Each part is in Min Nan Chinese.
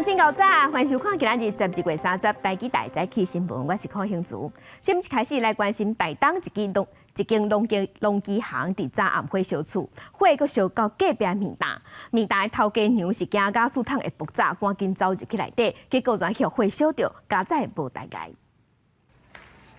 眾真𠢕早，歡迎收看今仔日12月30台語台早起新聞，我是柯興竹。先開始來關心台東一間農機行佇昨暗火燒厝，火閣燒到隔壁麵檔，麵檔的頭家娘是驚瓦斯桶會爆炸，趕緊走入去內底，結果煞予火燒著，佳哉無大礙。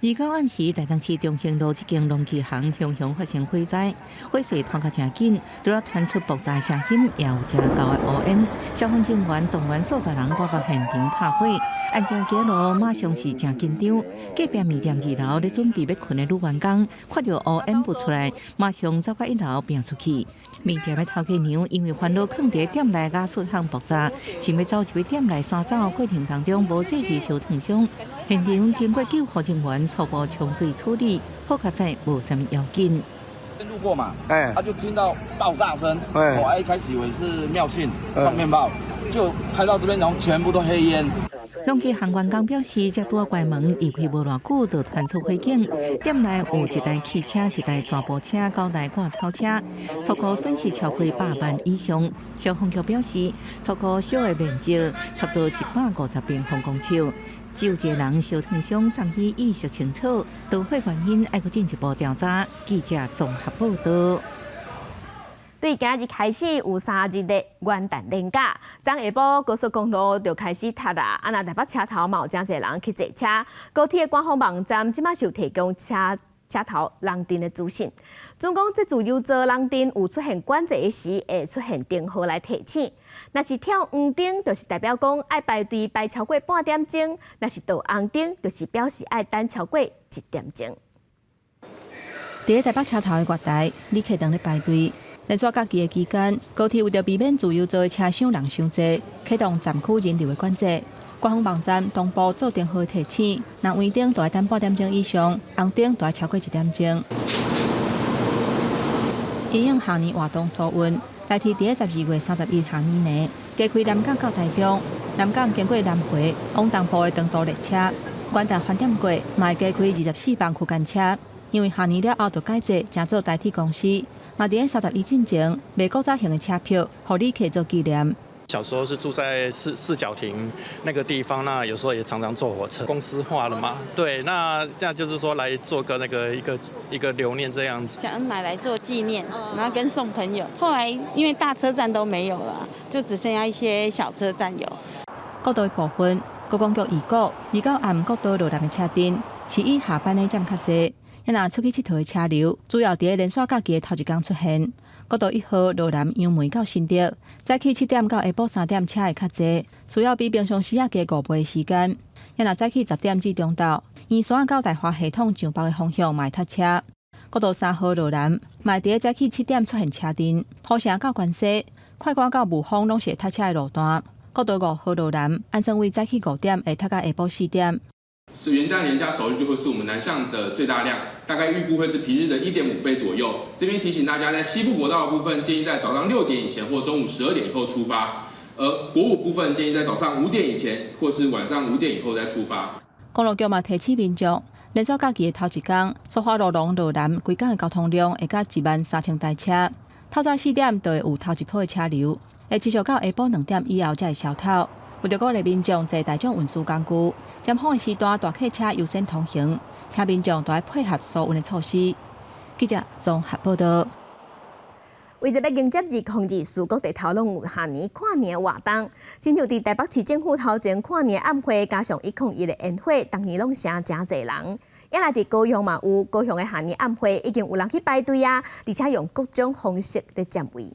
29暗時，台東市中興路這間農機行雄雄發生火災，火勢傳甲誠緊，除了傳出爆炸聲音，也有誠厚的烏煙。消防人員動員數十人趕到現場拍火，案情揭露馬上是誠緊張。隔壁麵店二樓咧準備欲睏的女員工，看著烏煙噴出來，馬上走到一樓拚出去。麵店的頭家娘因為煩惱囥佇店內瓦斯桶爆炸，想欲走入去店內徙走，過程當中無細緻燒燙傷。現場經過救護人員初步沖水處理，好佳哉無啥物要緊。路過嘛，哎，他就聽到爆炸聲，我一開始以為是廟慶放鞭炮，就開到這邊，然後全部都黑煙。農機行員工表示，才拄仔關門離開無偌久，就傳出火警。店內有一台汽車、一台沙埔車、九台割草車，初步損失超過100萬以上。消防局表示，初步燒的面積差不多150平方公尺。只有一個人燒燙傷，送去意識清楚。導火原因愛閣進一步調查。記者綜合報道。對今日開始有3日的元旦連假，昨下晡高速公路就開始塞啦。啊，若台北車頭嘛有誠濟人去坐車，高鐵官方網站這馬是有提供車頭人陣的資訊。總講這自由座人陣有出現管制的時，會出現燈號來提醒。若是跳黃燈，就是代表講愛排隊排超過半點鐘；若是著紅燈，就是表示愛等超過一點鐘。佇咧台北車頭的月台，旅客當咧排隊。連續假期的期間，高鐵為著避免自由座的車廂人傷濟，啟動站區人流的管制。官方網站同步做燈號提醒，若黃燈就愛等半點鐘以上，紅燈就愛超過一點鐘。因應跨年活動疏運，台鐵佇咧12月31下暝暝，加開南港到台中、南港經過南迴往東部的長途列車，元旦返點過，嘛會加開24班區間車。因為跨年了後就改制，成做台鐵公司，嘛佇咧31進前賣古早型的車票，予旅客做紀念。小時候是住在四角亭那個地方，那有時候也常常坐火車。公司化了嘛，對，那這樣就是說來做個那個一個一個留念這樣子。想買來做紀念，然後跟送朋友。後來因為大車站都沒有了，就只剩下一些小車站有。國道的部分，觀光局預估，29暗國道落南的車陣是以下班的佔較濟，若出去𨑨迌的車流，主要佇咧連續假期的頭一工出現。國道1號羅南楊梅到新竹，早起7點到下晡3點車會較濟，需要比平常時仔加5倍的時間。若早起10點至中晝，圓山到大華系統上北的方向嘛會塞車。國道3號羅南，嘛會佇咧早起7點出現車陣，土城到關西，快趕到霧峰攏是會塞車的路段。國道5號羅南，按算為早起5點會塞到下晡4點。元旦連假首日就會是我們南向的最大量，大概預估會是平日的1.5倍左右。這邊提醒大家，在西部國道的部分，建議在早上6點以前或中午12點以後出發；而國五部分建議在早上5點以前或是晚上5點以後再出發。公路局嘛提醒民眾，連續假期的頭一工，蘇花路龍羅南規工的交通量會佮1萬3千台車，透早4點就會有頭一波的車流，會持續到下晡2點以後才會消透。為著鼓勵民眾坐大眾運輸工具，尖峰的時段大客車優先通行，請民眾都愛配合疏運的措施。記者綜合報道。為著欲迎接2024，各地頭攏有跨年跨年活動，親像佇台北市政府頭前跨年晚會，加上101的煙火，逐年攏成誠濟人。也來佇高雄嘛有高雄的跨年晚會，已經有人去排隊啊，而且用各種方式咧佔位。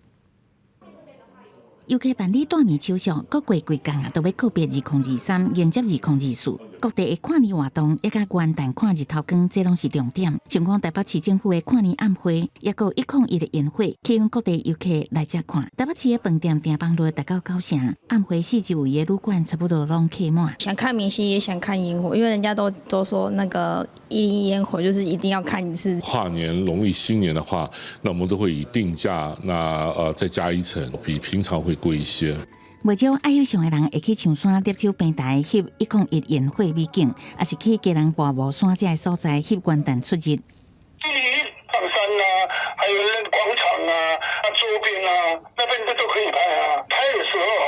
遊客辦理蹛暝手續，閣過幾工啊，都欲告別2023，迎接2024。各地的跨年活動，抑佮元旦看日頭光，這攏是重點。像講台北市政府的跨年晚會，抑閣101的煙火，吸引各地遊客來遮看。台北市的飯店訂房率達到9成，晚會四周圍的旅館差不多攏客滿。想看明星，也想看煙火，因為人家都說那個101煙火就是一定要看一次。跨年農曆新年的話，那我們都會以定價，那再加一成，比平常會貴一些。袂少愛翕相的人會去象山獵手平台翕101煙火美景，抑是去基隆大帽山這个所在翕元旦出日。101上山啊，還有那個廣場啊，啊周邊啊，那邊都可以拍啊。拍的時候啊，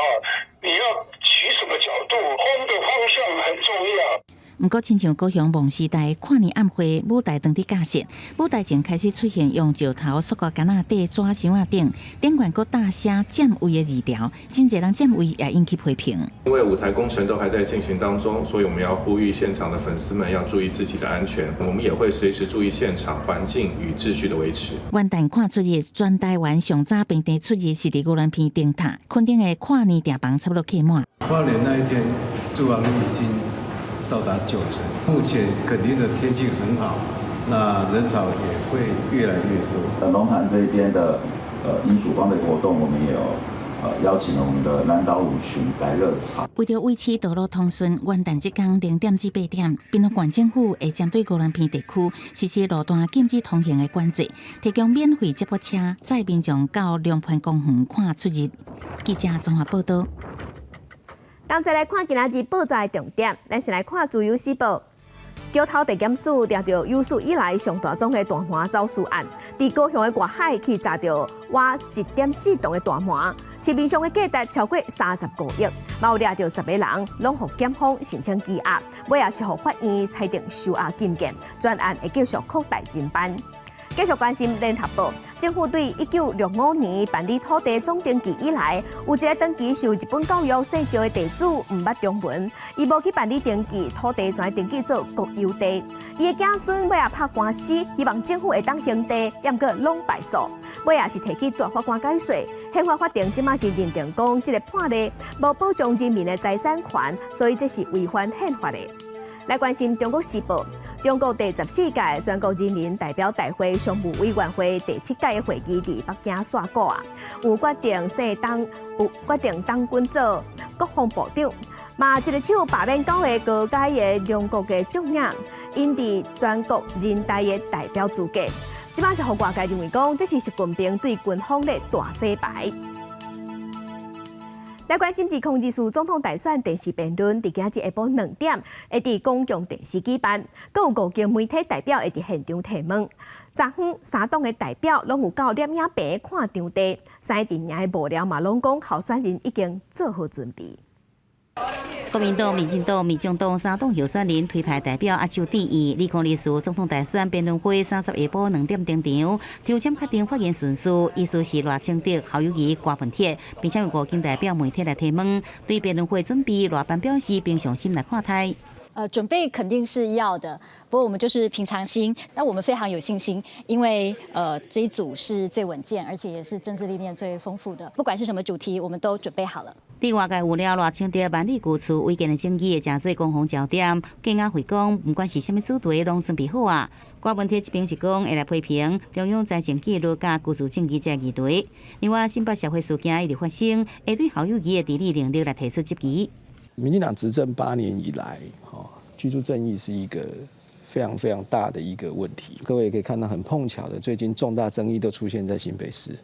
你要取取什麼角度，風的方向很重要。毋過，親像高雄夢時代跨年暗會舞台當佇架設，舞台前開始出現用石頭、塑膠桿仔底、紙箱仔頂，頂懸閣搭寫佔位的字條，真濟人佔位也引起批評。因為舞台工程都還在進行當中，所以我們要呼籲現場的粉絲們要注意自己的安全。我們也會隨時注意現場環境與秩序的維持。元旦看出日，全台灣上早平地出日是佇宜蘭鼻燈塔，墾丁的跨年訂房差不多客滿。跨年那一天，住房率已經到達9成。目前墾丁的天氣很好，那人潮也會越來越多。龍潭這邊的迎曙光的活動，我們也有邀請了我們的南島舞群來熱場。為著維持道路通順，元旦這工0點至8點，屏東縣政府會針對宜蘭鼻地區實施路段禁止通行的管制，提供免費接駁車載民眾到龍盤公園看出日。記者綜合報道。咱再來看今仔日報紙的重點，咱先來看《自由時報》。橋頭地檢署抓著有史以來上大宗的大麻走私案，佇高雄的外海去查著挖1.4噸的大麻，市面上的價值超過35億，嘛有掠著10個人，攏予檢方申請羈押，尾仔是予法院裁定收押禁見，全案會繼續擴大偵辦。繼續關心聯合報，政府對1965年辦理土地總登記以來，有一个長期受日本教育細照的地主毋捌中文，伊無去辦理登記，土地全登記做國有地。伊的子孫尾仔拍官司，希望政府會當還地，毋過攏敗訴。尾仔是提去大法官解說，憲法法庭這馬是認定講，這个判例無保障人民的財產權，所以這是違反憲法的。來關心中國時報，中國第14屆全國人民代表大會常務委員會第七屆的會議佇北京煞鼓啊，有決定設黨，有決定黨軍做國防部長，嘛一个手罷免九个高階的中國的將領，𪜶佇全國人大的代表資格，這馬是予外界認為講，這是習近平對軍方的大洗牌。來關心2024總統大選電視辯論，佇今仔日下晡2點，會佇公共電視舉辦，閣有五間媒體代表會佇現場提問。昨昏三黨的代表攏有到攝影棚看場地，三個陣營的幕僚嘛攏講候選人已經做好準備。國民黨、民進黨、民眾黨三黨候選人推派代表押手致意。2024總統大選辯論會30下晡2點登場，抽籤確定發言順序，依序是賴清德、侯友宜、郭文鐵，並且有五間代表媒體來提問。對辯論會準備，賴班表示平常心來看待。準備肯定是要的，不過我們就是平常心。那我們非常有信心，因為這一組是最穩健，而且也是政治歷練最豐富的。不管是什麼主題，我們都準備好了。佇外界預料賴清德萬里舊厝違建的爭議會成做攻防焦點。更加會講，不管是啥物主題，攏準備好啊。郭文鐵這邊是講會來批評中央財政紀律佮居住正義這議題。另外，新北社會事件一直發生，會對侯友宜的治理能力來提出質疑。民進黨執政8年以來，居住正義是一個非常非常大的一個問題。各位也可以看到，很碰巧的，最近重大爭議都出現在新北市，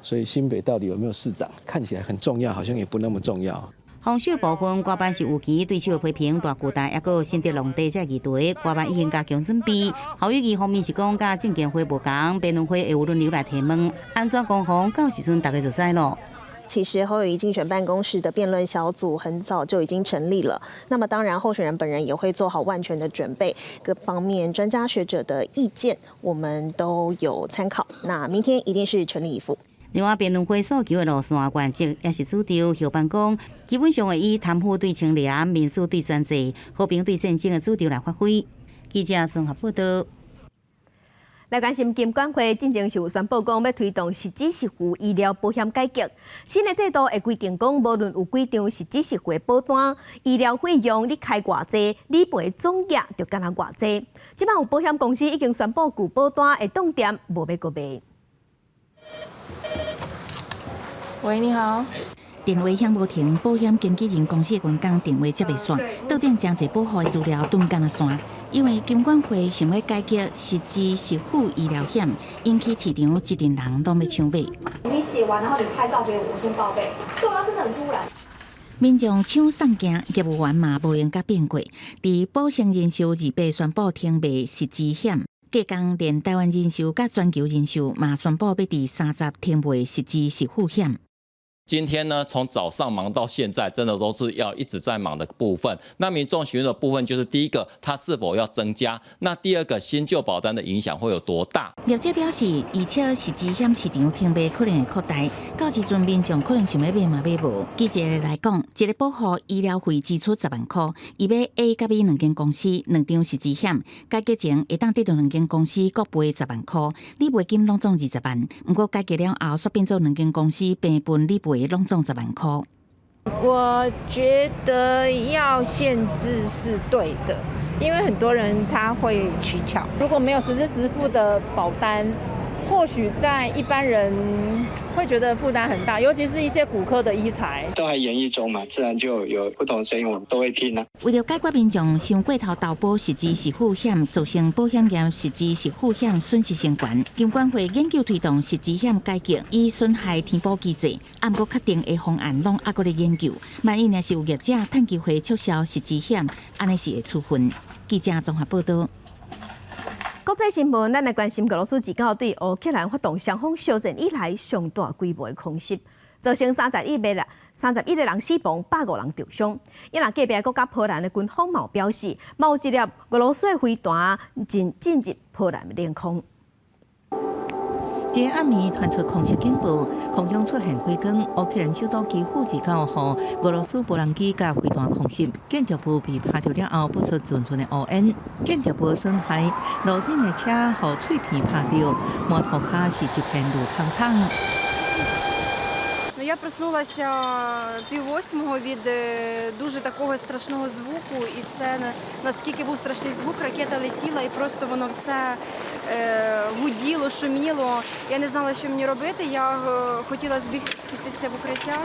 所以新北到底有沒有市長，看起來很重要，好像也不那麼重要。防守部分，郭班是預期對手的批評大巨蛋，抑閣新竹農地這議題，郭班已經加強準備。侯友宜方面是講，佮政見會無仝，辯論會會有輪流來提問，按怎攻防，到時陣大家就知囉。其實侯友宜競選辦公室的辯論小組很早就已經成立了，那麼當然候選人本人也會做好萬全的準備，各方面專家學者的意見我們都有參考。那明天一定是全力以赴。另外，辯論會訴求的路線原則也是主張侯辦講，基本上會以貪腐對清廉、民主對專制、和平對戰爭的主張來發揮。記者綜合報道。來關心金管會進前是有宣布講，欲推動實支實付醫療保險改革。新的制度會規定講，無論有幾張實支實付的保單，醫療費用你開偌濟，理賠總額就敢若偌濟。這擺有保險公司已經宣布舊保單會凍店，無欲閣賣。喂，你好。電話響無停，保險經紀人公司的員工電話接袂煞，桌頂誠濟保戶的資料頓間仔散。因為金管會想欲改革實支實付醫療險，引起市場一陣人攏欲搶買。你寫完，然後你拍照給我，我先報備。對啊，真的很突然。民眾搶送件，業務員嘛無閒共變過。佇保誠人壽28宣布停賣實支險，隔工連台灣人壽佮全球人壽嘛宣布欲佇30停賣實支實付險。今天呢，從早上忙到現在，真的都是要一直在忙的部分。那民眾詢問的部分就是第一個，它是否要增加？那第二個，新舊保單的影響會有多大？業者表示，預測實支險市場停賣可能會擴大，到時陣民眾可能想欲買嘛買無。舉一個來講，一個保戶醫療費支出10萬箍，伊買 A 佮 B 兩間公司兩張實支險，改革前會當得著兩間公司各賠十萬箍，理賠金攏總20萬。毋過改革了後，煞變做兩間公司平分理賠攏總十萬箍。我覺得要限制是對的，因為很多人他會取巧。如果沒有實支實付的保單，或許在一般人會覺得負擔很大，尤其是一些骨科的醫材。都還研議中嘛，自然就有不同聲音，我們都會聽啦。為了解決民眾傷過頭投保實支實付險，造成保險業實支實付險損失成懸，金管會研究推動實支險改革，以損害填補機制，毋過確定的方案攏猶閣咧研究。萬一若是有業者趁機會促銷實支險，按呢是會處分。記者綜合報導。國際新聞，咱來關心俄羅斯自九對烏克蘭發動雙方相戰以來上大規模的空襲，造成31個人死亡，150人受傷。伊若隔壁國家波蘭的軍方嘛表示，嘛有一粒俄羅斯的飛彈進入波蘭的領空。這暗暝傳出空襲警報，空中出現火光。烏克蘭首都基輔自九予俄羅斯無人機佮飛彈空襲，建築物被拍著了後，噴出陣陣的烏煙。建築物損壞，路頂的車予碎片拍著，滿塗跤是一片綠蒼蒼。 Ну, я проснулася 7:30 від дуже такого страшного звуку, і це наскільки був страшний звук, ракета летіла, і просто воно все гуділо, шуміло. Я не знала, що мені робити. Я хотіла спуститися в укриття.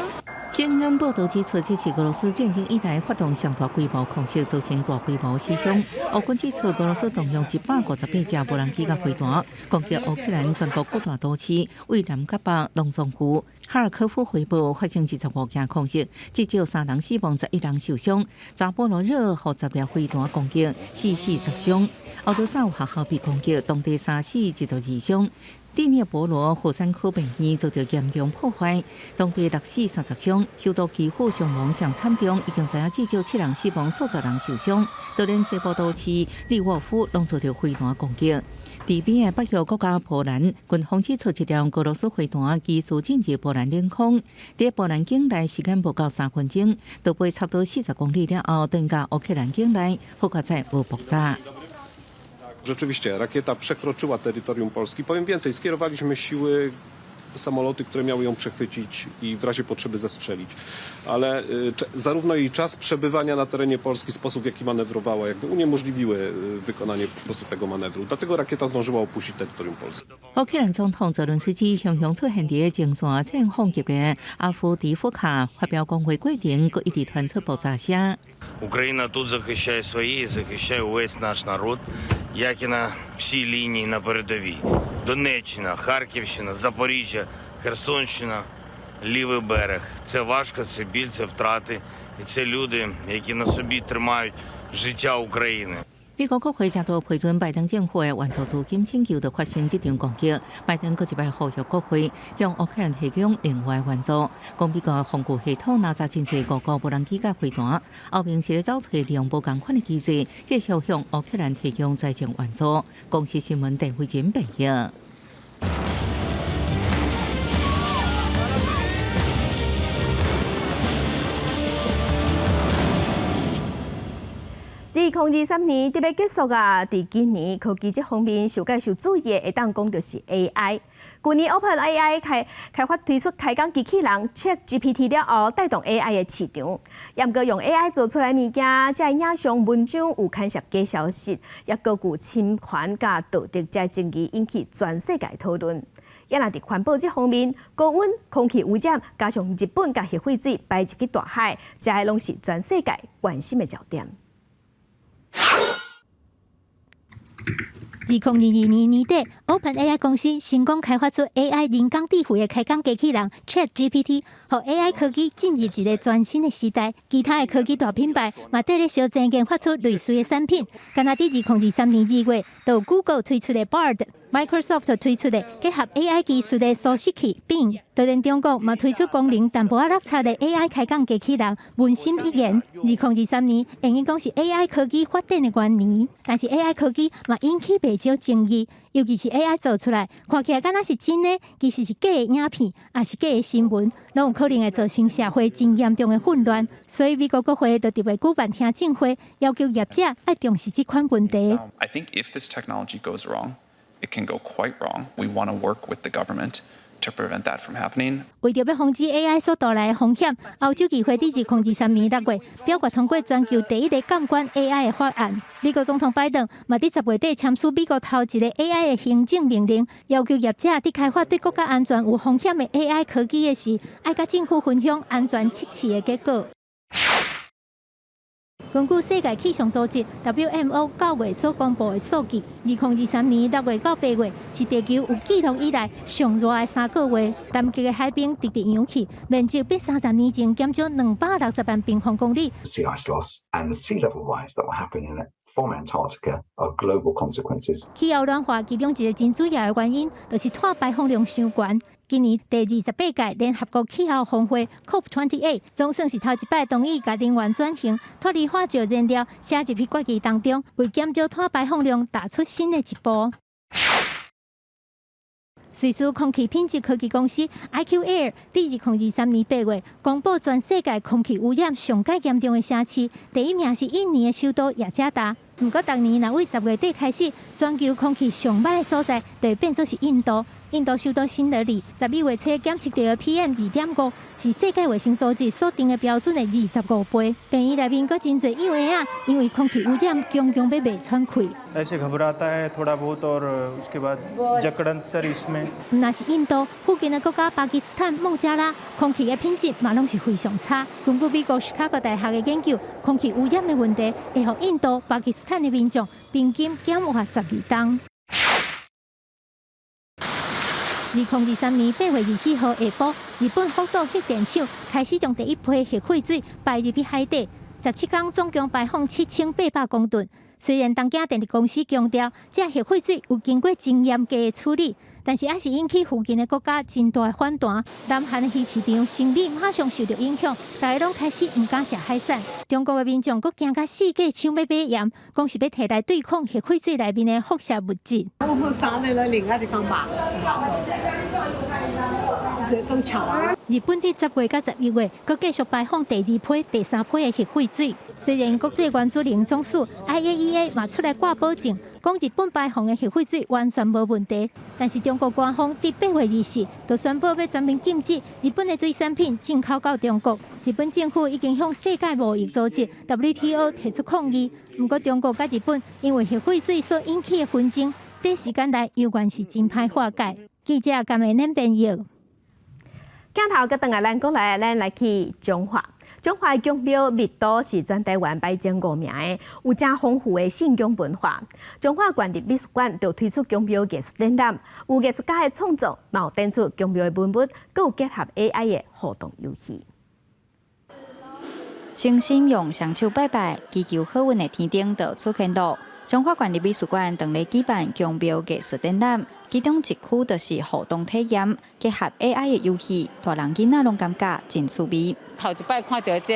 CNN 報導指出，這是俄羅斯戰爭以來發動上大規模空襲，造成大規模死傷。烏軍指出，俄羅斯動用158架無人機佮飛彈，攻擊烏克蘭全國各大都市，對南佮北攏總有。哈爾科夫回報發生25件空襲，至少三人死亡，11人受傷。扎波羅熱予10粒飛彈攻擊，四死十傷。敖德薩有學校被攻擊，當地三死22傷。第聶伯羅火山區病院遭著嚴重破壞，當地六死30傷，首都基輔傷亡上慘重，已經知影至少七人死亡，數十人受傷。就連西部都市利沃夫攏遭著飛彈攻擊。佇邊的北約國家波蘭，軍方指出一粒俄羅斯飛彈疑似進入波蘭領空，佇波蘭境內時間無夠3分鐘，就飛差不多40公里了後，轉到烏克蘭境內，好佳哉無爆炸。 Rzeczywiście, rakieta przekroczyła terytorium Polski. Powiem więcej, skierowaliśmy siły, samoloty, które miały ją przechwycić i w razie potrzeby zestrzelić. Ale zarówno jej czas przebywania na terenie Polski, sposób w jaki manewrowała, jakby uniemożliwiły wykonanie po prostu tego manewru. Dlatego rakieta zdążyła opuścić terytorium Polski. 烏克蘭總統澤倫斯基雄雄出現佇前線戰況級的阿夫迪夫卡發表講話過程，閣一直傳出爆炸聲。 Україна тут захищає своє і захищає увесь наш народ, як і на всій лінії на передовій. Донеччина, Харківщина, Запоріжжя, Херсонщина, лівий берег. Це важко, це біль, це втрати. І це люди, які на собі тримають життя України. 美國國會才拄批准拜登政府的援助資金請求，就發生這場攻擊。拜登閣一擺呼籲國會向烏克蘭提供另外援助。講美國防禦系統拿紮真濟俄國無人機佮飛彈，歐盟是咧走揣利用無仝款的機制，繼續向烏克蘭提供財政援助。公視新聞鄧慧珍編譯。 2023年特別結束啊！佇今年科技這方面上蓋受注意的，會當講就是 AI。舊年 OpenAI 開發推出開講機器人 ChatGPT 了後，帶動 AI 的市場。也毋過用 AI 做出來物件，這个影像、文章有牽涉假消息，抑閣有侵權佮道德這爭議，引起全世界討論。也若佇環保這方面，高溫、空氣污染，加上日本共核廢水排入去大海，這个攏是全世界關心的焦點。2022年年底，OpenAI 公司成功開發出 AI 人工智慧的開講機器人 ChatGPT，予 AI 科技進入一個全新的時代。其他的科技大品牌嘛，綴咧相爭研發出類似的產品。敢若佇2023年2月，就 Google 推出的 Bard。Microsoft 推出的結合 AI 技術的搜尋器 Bing，就連中國嘛推出功能淡薄仔落差的 AI 開講機器人文心一言。2023年，會用講是 AI 科技發展的元年，但是 AI 科技嘛引起袂少爭議，尤其是 AI 做出來看起來敢若是真的，其實是假的影片，抑是假的新聞，攏有可能會造成社會真嚴重的混亂。所以美國國會就特別舉辦聽證會，要求業者愛重視這款問題。 I think if this technology goes wrong, it can go quite wrong. We want to work with the government to prevent that from happening. 為著欲防止 AI 所帶來的風險，歐洲議會佇2023年6月表決通過全球第一个監管 AI 的法案。美國總統拜登嘛佇10月底簽署美國頭一個 AI 的行政命令，要求業者佇開發對國家安全有風險的 AI 科技的時，愛佮政府分享安全測試的結果。根據世界氣象組織 WMO 9月所公布的數據，2023年6月到8月是地球有記錄以來上熱的3個月。南極的海冰直直溶去，面積比30年前減少260萬平方公里。 Sea ice loss and the sea level rise that will happen in from Antarctica are global consequences. 氣候暖化其中一個真主要的原因，就是碳排放量傷懸。今年第28屆聯合國氣候峰會 COP28 總算是頭一擺同意共能源轉型脫離化石燃料寫入去決議當中，為減少碳排放量踏出新的一步。瑞士空氣品質科技公司 IQAir 佇2023年8月公布全世界空氣污染上蓋嚴重的城市，第一名是印尼的首都雅加達。毋過，逐年若對10月底開始，全球空氣上歹的所在就會變做是印度。印度首都新德里12月初檢測著的 PM2.5是世界衛生組織所定的標準的25倍。病院內面閣真濟幼嬰仔，因為空氣污染，強強欲袂喘氣。 ऐसे घबराता है थोड़ा बहुत और उसके बाद जकड़न सर इसमें。毋但是印度附近的國家巴基斯坦、孟加拉，空氣的品質嘛攏是非常差。根據美國芝加哥大學的研究，空氣污染的問題會予印度、巴基斯坦的民眾平均減活12冬。2023年8月24號下晡，日本福島核電廠開始將第一批核廢水排入去海底，17工總共排放7800公噸。雖然東京電力公司強調，這核廢水有經過真嚴格的處理，但是猶是引起附近的國家真大的反彈。南韓的魚市場生意馬上受到影響，大家攏開始毋敢食海產。中國的民眾閣驚甲四界搶欲買鹽，講是欲提來對抗核廢水內面的輻射物質。我砸在了另外地方吧。都搶啊！日本佇10月到11月，閣繼續排放第二批、第三批的核廢水。雖然國際原子能總署 IAEA 嘛出來掛保證，講日本排放的核廢水完全無問題，但是中國官方佇8月24就宣布欲全面禁止日本的水產品進口到中國。日本政府已經向世界貿易組織 WTO 提出抗議。毋過中國佮日本因為核廢水所引起的紛爭，短時間內猶原是真歹化解。記者甘美恁編譯。鏡頭閣轉來，咱過來，咱來去彰化。彰化的宮廟密度是全台灣排前五名的，有誠豐富的信仰文化。彰化縣立美術館就推出宮廟藝術展覽，有藝術家的創作，嘛有展出宮廟的文物，閣有結合 AI 的互動遊戲。誠心用雙手拜拜，祈求好運的天燈就出現囉。彰化縣立美術館當咧舉辦宮廟藝術展覽，其中一區就是互動體驗，結合 AI 的遊戲，大人囡仔攏感覺真趣味。頭一擺看著這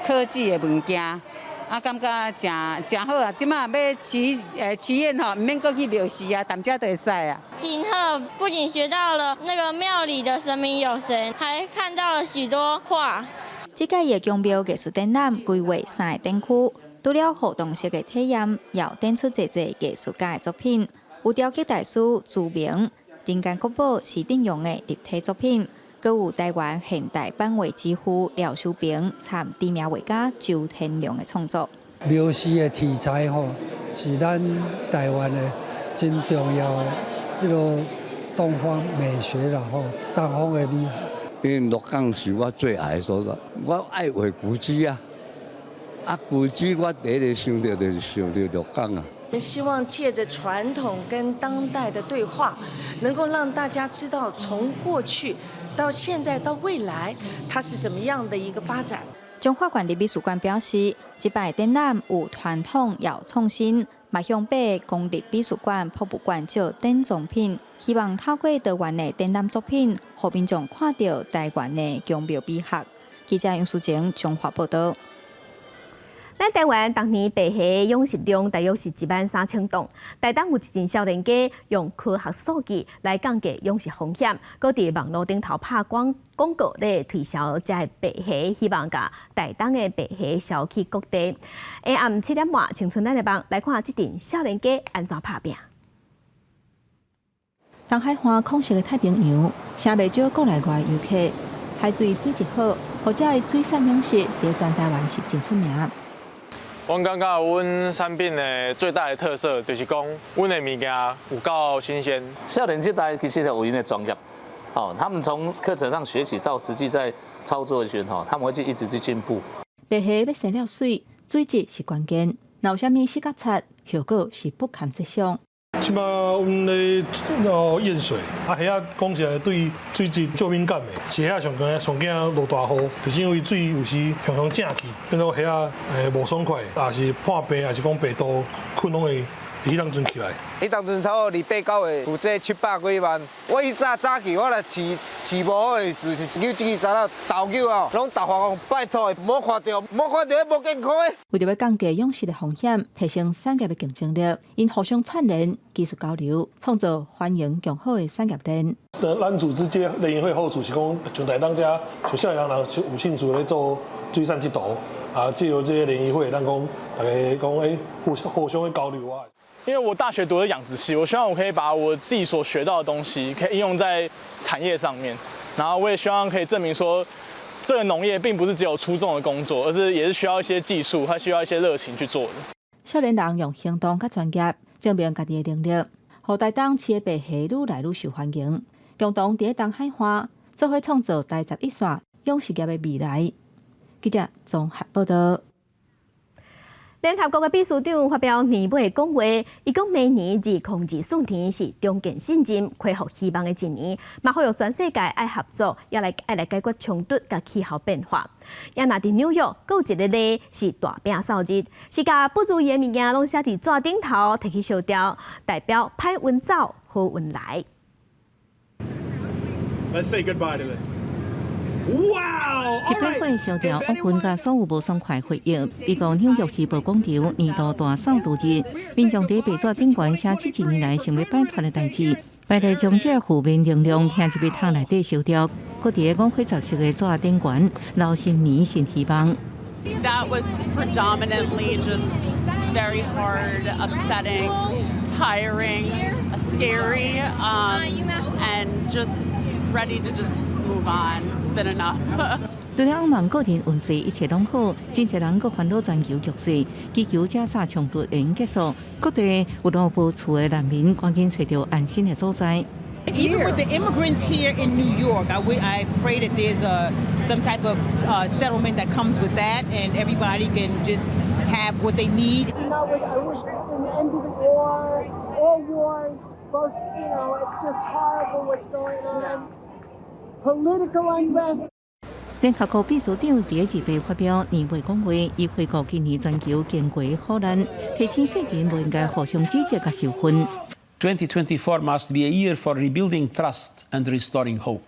科技的物件，啊，感覺誠誠好啊！這馬欲祈願吼，毋免閣去廟寺啊，踮遮就會使啊。真好，不僅學到了那個廟裡的神明有誰，還看到了許多畫。這屆的宮廟藝術展覽規劃三個展區。除了互動式的體驗，也有展出濟濟藝術家的作品，有雕刻大師朱明、人間國寶施振榮的立體作品，閣有台灣現代版畫之父廖修平參知名畫家周天龍的創作。廟寺的題材吼，是咱台灣的真重要的彼个東方美學啦吼，東方的美學。因為鹿港是我最愛的所在，我愛畫古蹟啊。啊，古蹟我第一个想著就是想著鹿港啊。希望借著傳統跟當代的對話，能夠讓大家知道從過去到現在到未來，它是怎麼樣的一個發展。彰化縣立美術館表示，這擺展覽有傳統也有創新，嘛向八个公立美術館、博物館借典藏品，希望透過多元的展覽作品，予民眾看著台灣的宮廟美學。記者楊淑靜綜合報道。咱台灣逐年白蝦養殖量大約是1萬3千噸。台東有一陣少年家用科學數據來降低養殖風險，閣佇網路頂頭拍廣告咧推銷遮个白蝦，希望共台東的白蝦銷去各地。下暗7點半，青春咱的網來看這陣少年家按怎拍拚。東海岸空色的太平洋，誠袂少國內外遊客，海水水質好，予遮的水產養殖佇全台灣是真出名。阮感覺阮產品的最大的特色就是講，阮的物件有夠新鮮。少年這代其實有𪜶的專業，哦，他們從課程上學習到實際在操作時吼，他們會去一直去進步。白蝦欲生了媠，水質是關鍵，若有啥物死角擦，後果是不堪設想。這擺阮咧哦驗水，啊蝦仔講起來對水質足敏感的，飼蝦仔上驚上驚落大雨，就是因為水有時雄雄正去，變做蝦仔無爽快，也是破病，抑是講病毒菌攏會佇彼當陣起來。彼當陣差不多28、9月，有這700幾萬。我以早早期我來飼飼無好的時，遛這支查某投救哦，攏投發講拜託，莫看著，莫看著彼無健康的。為著欲降低養殖的風險，提升產業的競爭力，𪜶互相串聯、技術交流，創造繁榮良好的產業鏈。咱組織這個聯誼會好處是講，像台東遮，像少年人有興趣咧做水產這道，啊，藉由這個聯誼會，咱講大家講互相去交流啊。因為我大學讀的養殖系，我希望我可以把我自己所學到的東西，可以應用在產業上面。然後我也希望可以證明說，這個農業並不是只有粗重的工作，而是也是需要一些技術，還需要一些熱情去做的。少年人用行動佮專業證明家己的能力，予台東飼的白蝦愈來愈受歡迎。共同佇東海岸做伙創造台十一線養殖業的未來。記者綜合報道。聯合國的秘書長發表年尾講話，伊講明年2024年是重建信任、恢復希望的一年，嘛呼籲全世界愛合作，也來愛來解決衝突佮氣候變化。也若佇紐約，閣有一个咧是大餅掃日，是共不如意的物件攏寫佇紙頂頭，提去燒掉，代表歹運走，好運來。 Let's say goodbye to this. Wow！一擺火燒掉烏雲佮所有無爽快回憶。美國紐約時報廣場年度大掃除日，民眾佇白紙頂懸寫這一年來想欲擺脫的代誌，排列將這負面能量聽入去桶內底燒掉，閣佇個五花十色的紙頂懸，留新年新希望。 That was predominantly just very hard, upsetting, tiring, scary, and just ready to just move on. It's been enough. 除了向望個人運勢一切攏好，真濟人閣煩惱全球局勢，祈求加沙衝突會用結束，各地有路無厝的難民趕緊揣著安心的所在。 Even with the immigrants here in New York, I pray that there's some type of settlement that comes with that, and everybody can just have what they need. I wish an end to the war, all wars, both, it's just horrible what's going on. Political unrest. 聯合國秘書長佇二八發表年尾講話，伊回顧今年全球經過苦難，提醒世人無應該互相指責佮仇恨。 2024 must be a year for rebuilding trust and restoring hope.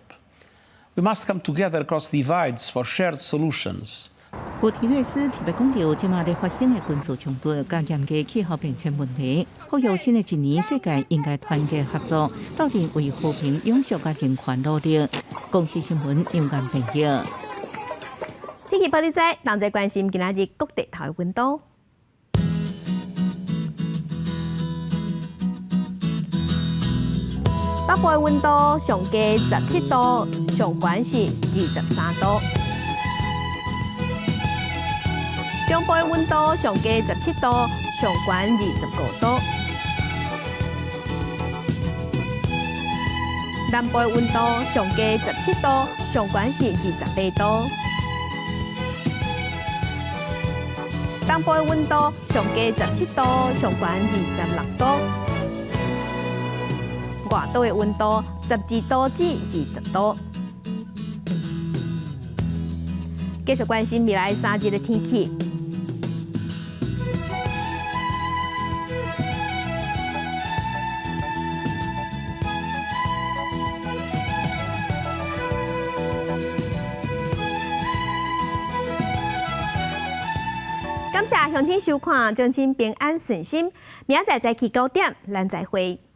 We must come together across divides for shared solutions. 古特瑞斯特別講著，這馬咧發生的軍事衝突佮嚴格氣候變遷問題，呼籲新的一年世界應該團結合作，鬥陣為和平、永續佮人權努力。公視新聞楊元編譯。天氣報你知，同齊關心今仔日各地頭的溫度。北部的溫度上低17度，上懸是23度。中部的溫度上低17度，上懸25度。南部的溫度上低17度，上懸是28度。東部的溫度上低17度，上懸26度。外島的溫度12度至20度。繼續關心未來3日的天氣。謝鄉親收看，祝親平安順心。明仔載早起9點，咱再會。